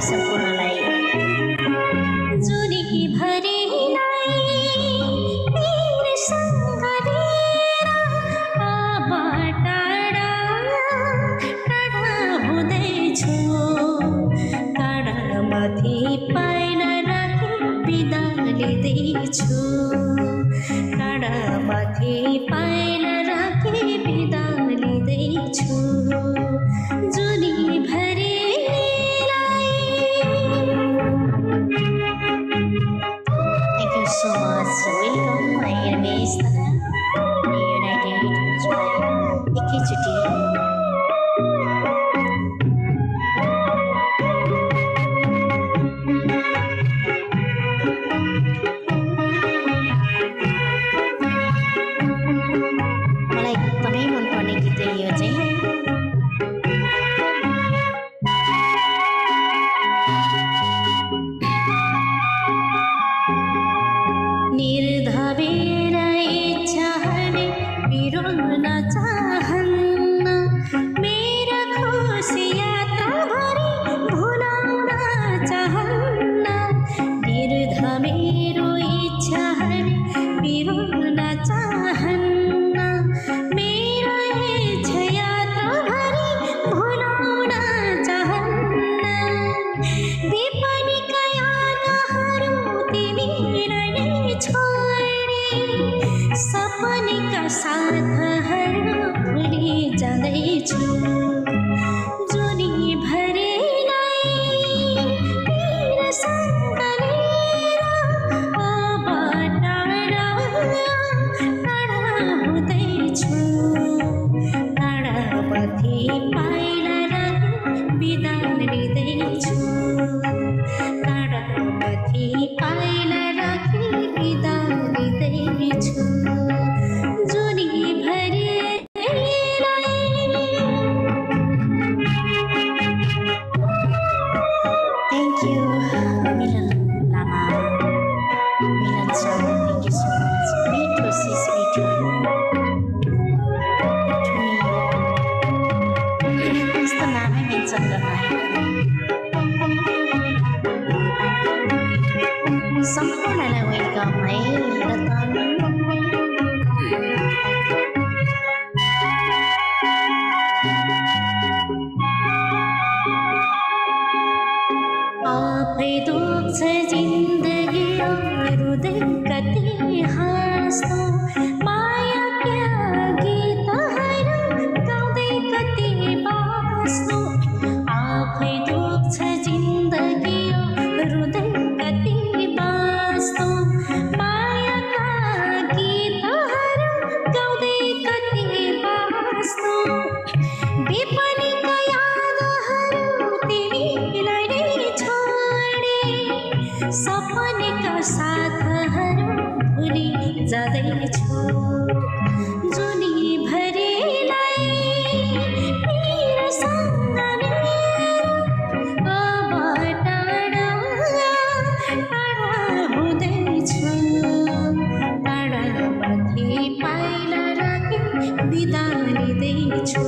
सम्पूर्णलाई जुनी भरिलाई तिमीसँग लिएर अब टाढा टाढा हुँदैछु टाढामाथि पाइला राखी बिदा लिँदैछु टाढामाथि पाइला राखी बिदा लिँदैछु जुनी भरि so much. Welcome, my enemies. Reunited with Ikichuti. मलाई एकदमै मन पर्ने गीत यो चाहिँ निर्धवेर इच्छाले बिरोल्न चाहन्न मेरा खुसी यात्राभरि भुलाउन चाहन्न निर्धवेर इच्छाले बिरोल्न चाहन्न मेरा इच्छा यात्राभरि भुलाउन चाहन्न विपनीका यादहरू तिमीलाई छोडी सपनीका साथहरू भुली जाँदैछु जुनी भरिलाई तिमीसँग लिएर अब टाढा टाढा हुँदैछु टाढामाथि पाइला राखी बिदा लिँदैछु टाढामाथि पाइला राखी बिदा लिँदैछु जुनी भरिलाई Thank you Milan Lama Milan sir thank you so much me too sis me too यस्तो नामै मेन्सन गर्न सम्पूर्णलाई वेलकम है रतन आफै दुख्छ जिन्दगी रुँदै कति हाँस्नु माया क्या गीतहरू गाउँदै कति बाँच्नु आफै दुख्छ जिन्दगी रुँदै कति बाँच्नु मायाका गीतहरू गाउँदै कति बाँच्नु विपनीका यादहरू तिमीलाई नै छोडी सपनीका साथहरू भुली जाँदैछु जुनी भरिलाई तिमीसँग लिएर अब टाढा टाढा हुँदैछु टाढामाथि पाइला राखी बिदा लिँदैछु